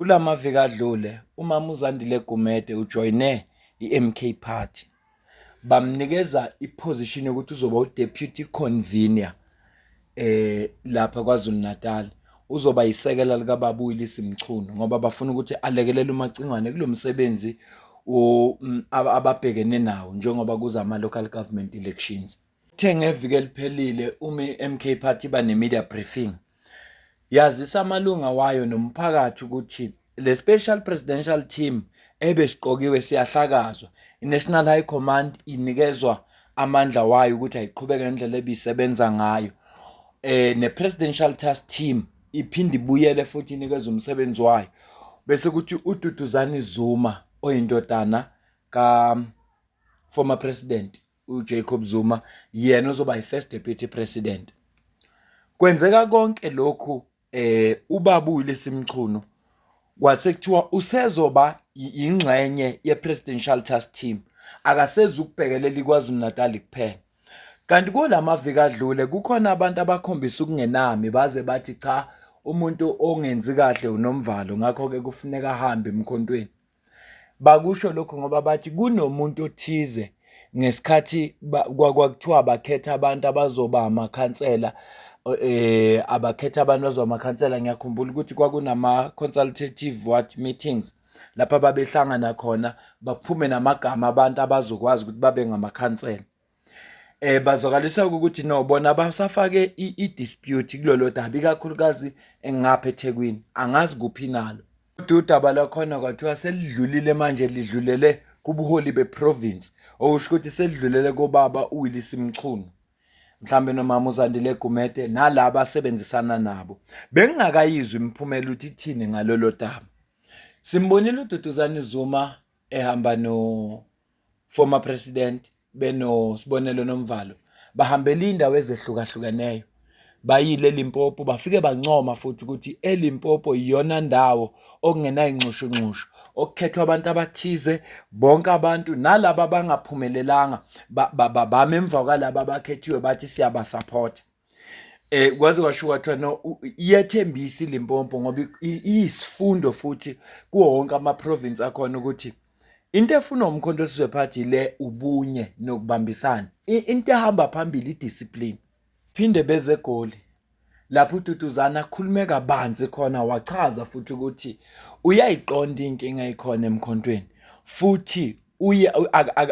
Kulamaviki adlule umama uZandile Gumede ujoyine iMK Party. Bamnikeza iposition yokuthi uzoba uDeputy Convener lapha KwaZulu Natal. Uzoba yisekela likaBaba uWillies Mchunu ngoba bafuna ukuthi alekelele uMacingwane kulomsebenzi ababhekene nawo njengoba kuza ama local government elections. Kuthe ngeviki eliphelile uma iMK Party iba ne-media briefing yazisa amalunga wayo nomphakathi ukuthi le special presidential team ebesiqokiwe siyahlakazwa. I-National High Command inikezwa amandla wayo ukuthi ayiqhubeke ngendlela ebisebenza ngayo. Ne-presidential task team iphinde ibuyele futhi inikezwe umsebenzi wayo. Bese kuthi uDuduzane Zuma oyindodana ka former president uJacob Zuma yena ozoba yi-first deputy president. Kwenzeka konke lokhu ubaba uWillies Mchunu kwase kuthiwa usezoba ingxenye ye-presidential task team, akasezi ukubhekelela iKwaZulu Natal kuphela. Kanti kulamaviki adlule kukhona abantu abakhombisa ukungenami baze bathi cha, umuntu ongenzi kahle unomvalo, ngakho-ke kufuneka ahambe emkhontweni. Bakusho lokho ngoba bathi kunomuntu othize ngesikhathi kwakuthiwa bakhetha abantu abazoba amakhansela, abakhetha abantu abazoba amakhansela. Ngiyakhumbula ukuthi kwakunama consultative what meetings lapho ababehlangana khona baphume namagama abantu abazokwazi ukuthi babe ngamakhansela. Bazwakalisa ukuthi no, bona basafake i-dispute kulolo daba, ikakhulukazi engapha eThekwini, angazi kuphi nalo. Kodwa udaba lwakhona kwathiwa selidlulile manje, lidlulele kubuholi beprovince, okusho ukuthi selidlulele kobaba uWillies Mchunu, mhlambe nomama uZandile Gumede nalaba asebenzisana nabo. Bengingakayizwa imiphumela ukuthi ithini ngalolo daba. Simbonile uDuduzane Zuma ehamba no former president beno Sibonelo Nomvalo, bahambela indawo ezehlukahlukeneyo, bayile eLimpopo, bafike bancoma futhi ukuthi eLimpopo iyona ndawo okungenayinxushunxushu, okukhethwa abantu abathize, bonke abantu nalaba abangaphumelelanga bame emva kwalaba abakhethiwe bathi siyabasupport. Kwaze kwasho kwathiwa no, iyethembisa iLimpopo ngoba iyisifundo futhi kuwo wonke ama-province akhona ukuthi into efunwa uMkhonto weSizwe Party le ubunye nokubambisana. Into ehamba phambili idiscipline. Phinde beze eGoli lapho uDuduzane akhulume kabanzi khona, wachaza futhi ukuthi uyayiqonda inkinga ekhona emkhontweni, futhi uye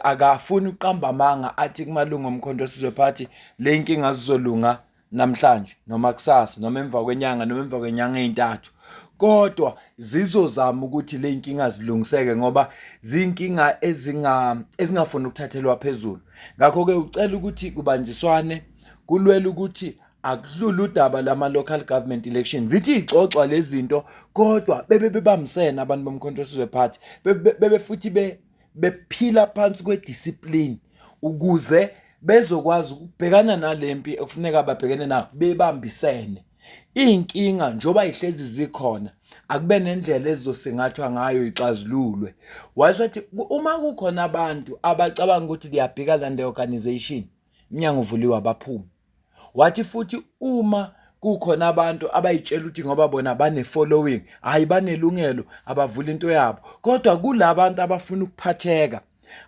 akafuni ukuqamba amanga athi kumalungu oMkhonto weSizwe Party le nkinga zizolunga namhlanje noma kusasa noma emva kwenyanga noma emva kwenyanga ey'ntathu, kodwa zizozama ukuthi le y'nkinga zilungiseke ngoba ziyinkinga ezingafuni ukuthathelwa phezulu. Ngakho-ke ucela ukuthi kubanjiswane kulwele ukuthi akudlule udaba lama-local government elections. Zithi iy'xoxwa lezi zinto kodwa bebe bebambisene abantu boMkhonto weSizwe Party, bebe futhi bephila phansi kwediscipline ukuze bezokwazi ukubhekana nalempi ekufuneka babhekene nayo bebambisene. Iy'nkinga njengoba yihlezi zikhona akube nendlela ezizosingathwa ngayo ixazululwe. Wayesethi uma kukhona abantu abacabanga ukuthi they are bigger than the organization, umnyango uvuliwe abaphume. Wathi futhi uma kukhona abantu abayitshela ukuthi ngoba bona bane-following, hhayi banelungelo abavule into yabo, kodwa kulabantu abafuna ukuphatheka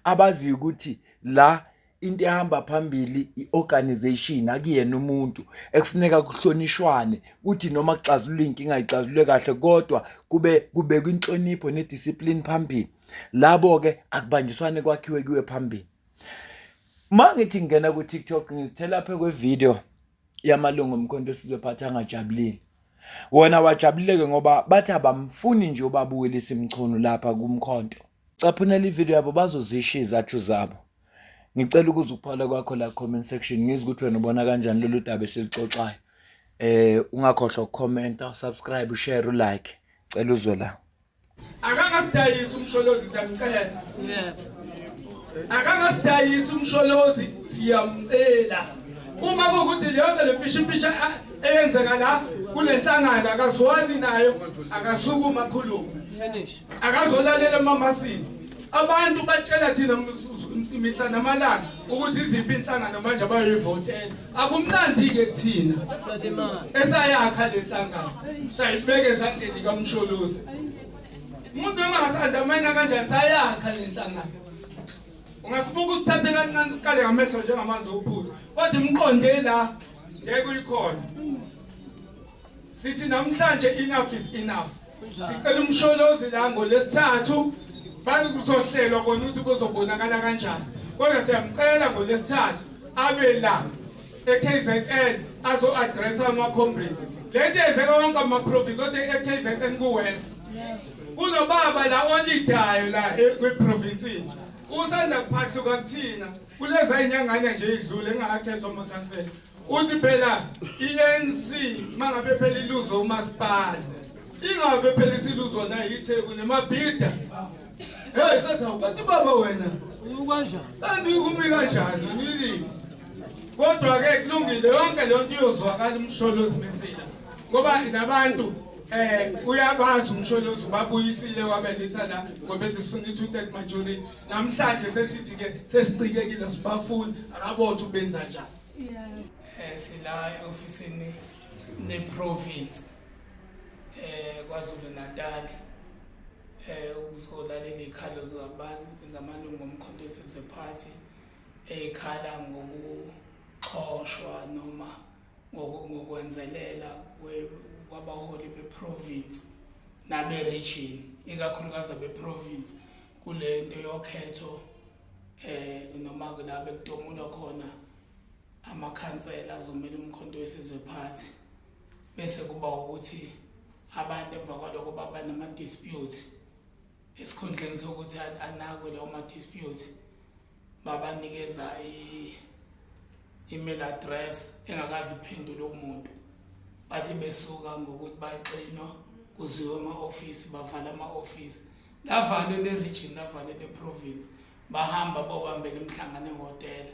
abaziyo ukuthi la into ehamba phambili i-organization, akuyena umuntu ekufuneka kuhlonishwane, kuthi noma kuxazululwa iy'nkinga ixazululwe kahle kodwa kube kubekwe inhlonipho nediscipline phambili. Labo-ke akubanjiswane kwakhiwe kuyiwe phambili. Uma ngithi ngingena ku-TikTok ngizithela phe kwe-video yamalungu oMkhonto weSizwe Party angajabulile. Wona wajabulile-ke ngoba bathi abamfuni nje ubaba uWillies Mchunu lapha kuMkhonto. Caphunela ividiyo yabo bazozisho iy'zathu zabo. Ngicela ukuzwa ukuphawula kwakho la comment section, ngizwe ukuthi wena ubona kanjani lolu daba esiluxoxayo. Ungakhohlwa ukukhomenta, subscribe, ushare, ulike. Cela uzwe la. Akangasidayisi umsholozi siyamcela. Yebo. Akangasidayisi umsholozi siyamcela. Uma kuwukuthi leyo le mfishimfishi eyenzeka la kule nhlangano akazwani nayo, akasukuma akhulume. Finish. Akazolalela mamasisi. Abantu batshela thina imihla namalanga ukuthi iziphi inhlangano manje abayoyivotela. Akumnandi-ke kuthina esayakha le nhlangano sayibeka ezandleni kaMsholozi. Umuntu noma angasi-undermine kanjani sayakha le nhlangano. Ungasibuka usithathe kancane usikale ngamehlo njengamanzi okuphuza. Kodwa imiqonde la ngeke uyikhona. Sithi namhlanje enough is enough. Sicela umsholozi la ngolesithathu bazi kuzohlelwa kona ukuthi kuzobonakala kanjani. Kodwa siyamcela ngolesithathu abe la e-KZN azo-addressa ama-comrade. Le nto yenzeka wonke ama-province kodwa e-KZN kuwes. Kunobaba la olidayo la kwi-province. Usanda kuphahluka kuthina kuleza inyangana nje idlule engakhethwa amakhansela. Uthi phela i-ANC mangabe phela iluzo umasipala ingabe phela isiluzo na yiTheku nemabhida. Hey sathi kanti baba wena kanjani? Kanti ukumi kanjani nini? Kodwa ke kulungile yonke le nto iyozwakala umsholozi mesila. Ngoba labantu uyabazi umsholozi ubabuyisile wabeletha la ngoba ethi sifuna i-2/3 majority. Namhlanje sesithi ke sesiqikekile sibafuni akabothe ubenza njani. Sila e-ofisini le-province KwaZulu Natal ukuzolalela iy'khalo zamalungu omkhonto wesizwe party ey'khala ngokuxhoshwa noma ngokwenzelela kwabaholi be-province nabe-region, ikakhulukazi abe-province kule nto yokhetho noma la bekutomulwa khona amakhansela azomela umkhonto wesizwe party. Bese kuba ukuthi abantu emva kwaloko baba nama-dispute esikhundleni sokuthi anakwe lawo ma-dispute babanikeza i-email address engakaze iphendule umuntu. Bathi besuka ngokuthi baxinwa kuziwe ema-ofisi, bavala ama-ofisi, lavale le-region, lavale le-province, bahamba bobambela imihlangano ehhotela.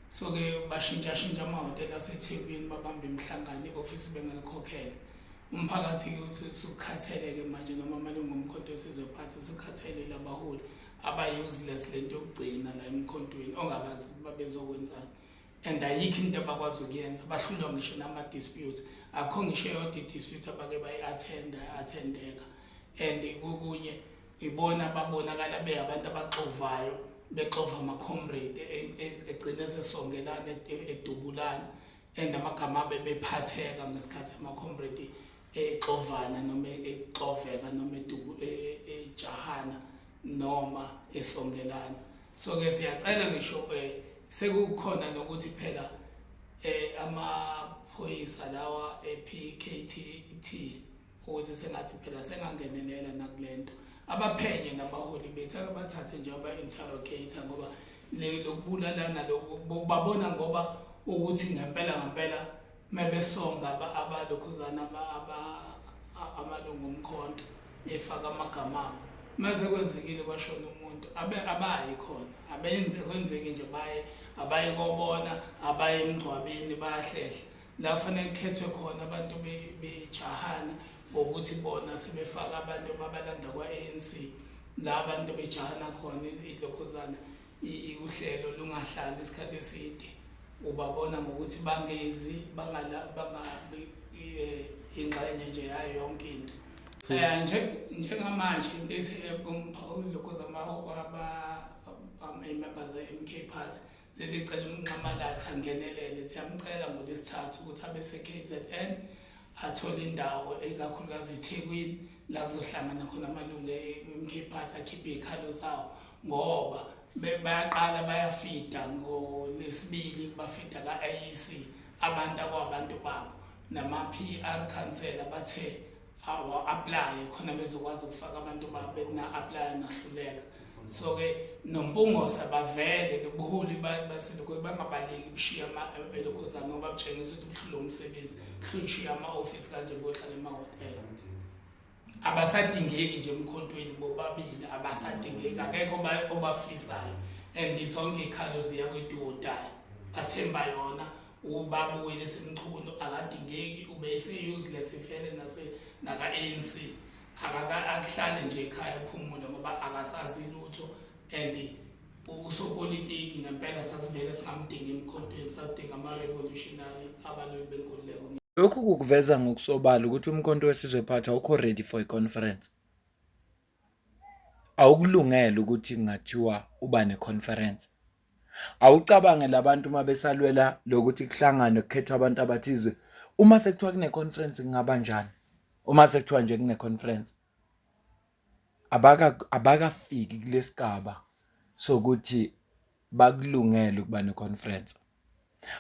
So-ke bashintshashintsha amahhotela aseThekwini, babambe imihlangano i-ofisi bengalikhokhele. Umphakathi-ke uthi usukhathele-ke manje, noma amalungu omkhonto wesizwe party usukhathele labaholi aba-useless, lento yokugcina la emkhontweni ongabazi ukuba bezokwenzani. And ayikho into abakwazi ukuyenza, bahlulwa ngisho nama-dispute. Akho ngisho eyodwa i-dispute abake bayi-attenda attendeka. And kokunye ibona babonakala beyabantu abaxovayo, bexova ama-comrade egcine sesongelana edubulana, and amagama abe bephatheka ngesikhathi ama-comrade exovana noma exoveka noma ejahana noma esongelana. So-ke siyacela ngisho sekukhona nokuthi phela amaphoyisa lawa e-PKTT ukuthi sengathi phela sengangenelela nakulento, abaphenye nabaholi bethu, akabathathe nje aba-interrogate, ngoba lokubulalana lokhu babona ngoba ukuthi ngempela ngempela mebesonga abalokhuzana amalungu omkhonto efaka amagama abo, mase kwenzekile kwashona umuntu abayi khona, abenze kwenzeki nje baye abaye kobona, abaye emngcwabeni, bayahlehla. La kufanele kukhethwe khona abantu bejahana ngokuthi bona sebefaka abantu babalanda kwa-ANC, la abantu bejahana khona ilokhuzana uhlelo lungahlali isikhathi eside. Ubabona ngokuthi bangezi bangabi ingxenye nje yayo yonke into. Njengamanje into ethi lokhuzana ama-members e-MK Party zithi cela umnxamalatha angenelele. Siyamcela ngolesithathu ukuthi abe se-KZN athole indawo ikakhulukazi eThekwini la kuzohlangana khona amalungu e-MK Party akhiphe iy'khalo zawo, ngoba bayaqala bayafida ngolesibili, bafida ka-IEC abantu akwabantu babo nama-PR council bathe awa-apply khona bezokwazi ukufaka abantu babo, bekuna-apply nahluleka. So-ke noMpungose bavele nobuholi baselokhu bangabaleki bushiya elokhuzana, ngoba butshengisa ukuthi buhlule umsebenzi, buhlule ama-ofisi kanje bohlala emahhotela. Abasadingeki nje emkhontweni bobabili, abasadingeki, akekho obafisayo. And zonke iy'khalo ziya kwi-do or die, bathemba yona. Ubaba uWillis Mchunu akadingeki, ube ese-useless vele naka-ANC, akahlale nje ekhaya aphumule ngoba akasazi lutho. And usopolitiki ngempela sasivele singamdingi emkhontweni, sasidinga ama-revolutionary, abalweli benkululeko. Lokhu kukuveza ngokusobala ukuthi umkhonto wesizwe party awukho ready for i-conference. Awukulungele ukuthi kungathiwa uba ne-conference. Awucabange labantu uma besalwela lokuthi kuhlanganwe kukhethwe abantu abathize, uma sekuthiwa kune-conference kungaba njani? Uma sekuthiwa nje kune-conference. Abakafiki kulesigaba sokuthi bakulungele ukuba ne-conference.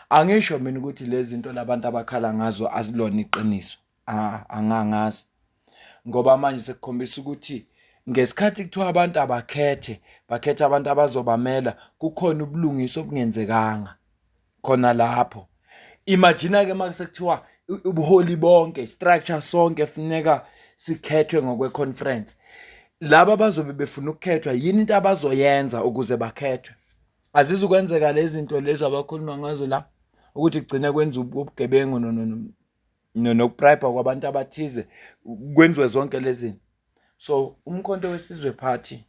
Angisho mina ukuthi lezi zinto labantu abakhala ngazo azilona iqiniso, angangazi. Ngoba manje sekukhombisa ukuthi ngesikhathi kuthiwa abantu abakhethe, bakhethe abantu abazobamela, kukhona ubulungiswa obungenzekanga khona lapho. Imagine-ke uma sekuthiwa ubuholi bonke, structure sonke funeka sikhethwe ngokwe-conference. Laba abazobe befuna ukukhethwa yini into abazoyenza ukuze bakhethwe? Azizukwenzeka lezi zinto lezi abakhuluma ngazo la ukuthi kugcine kwenza ubugebengu nokubribe kwabantu abathize kwenziwe zonke lezi zinto. So uMkhonto weSizwe Party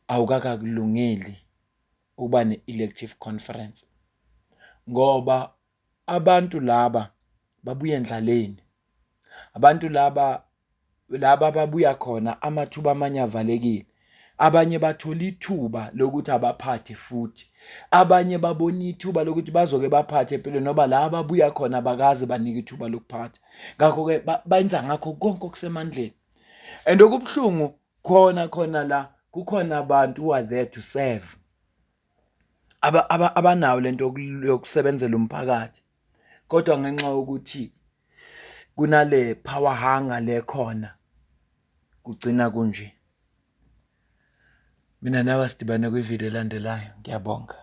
awukakakulungeli ukuba ne-elective conference ngoba abantu laba babuya endlaleni. Abantu laba laba ababuya khona amathuba amanye avalekile. Abanye bathola ithuba lokuthi abaphathe futhi. Abanye babona ithuba lokuthi bazoke baphathe empilweni noba la ababuya khona abakaze banike ithuba lokuphatha. Ngakho-ke benza ngakho konke okusemandleni. And okubuhlungu khona khona la kukhona abantu who are there to serve. Abanawo lento yokusebenzela umphakathi. Kodwa ngenxa yokuthi kunale power hunger le khona kugcina kunje. Mina nawe sidibane kwividiyo elandelayo. Ngiyabonga.